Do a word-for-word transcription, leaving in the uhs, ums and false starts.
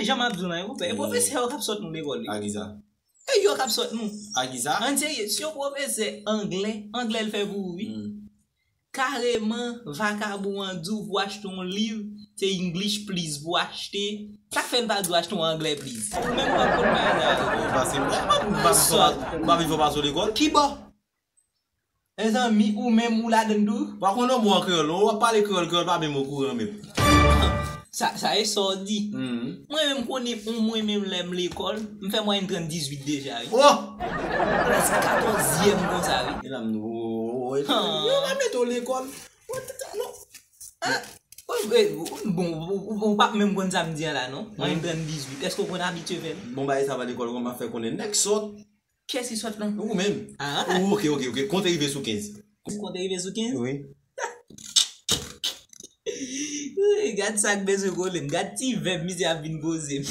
Jan m ap di w la, e pwofesè yo k ap sòt nou lekòl. A kisa? E yo k ap sòt nou. A kisa? Ann serye, si yon pwofesè anglè, anglè l fè pou ou, wi. Kareman, vakabon an di w pou w achte yon liv, se English please pou w achte. Sa k fè l pa di w achte yon anglè please? Ou menm w ap konn bagay sa yo. Ou pa se mwen, m pa m pa m pa m pa m pa m pa m lekòl. Ki bò? Mezanmi, ou menm ou ladann tou? Pa konn yon mo an kreyòl, non. W ap pale kreyòl, kreyòl pa menm okouran menm. Sa, sa e sa w di. Mwen menm konnen, mwen menm lè m lekòl, m fè mwayèn tranndizuit deja, wi. Oh! Prèske katòzyèm konsa, wi. E la m di, oh, oh, oh, yo pa mete w lekòl. Non. Bon, ou p ap menm konn sa m di an la, non? Mwayèn tranndizuit. Èske w konn abitye fè l? Bon, bagay sa pa lekòl, kòman m ap fè konnen? Nèg sòt. Kiyès ki sòt lan? Ou menm. Ah. Ou, ok, ok, ok. Konte rive sou kenz. Konte rive sou kenz? Wi. Wi, gad sa k bezwen kole m. Gad ti vèb misye ap vin poze m.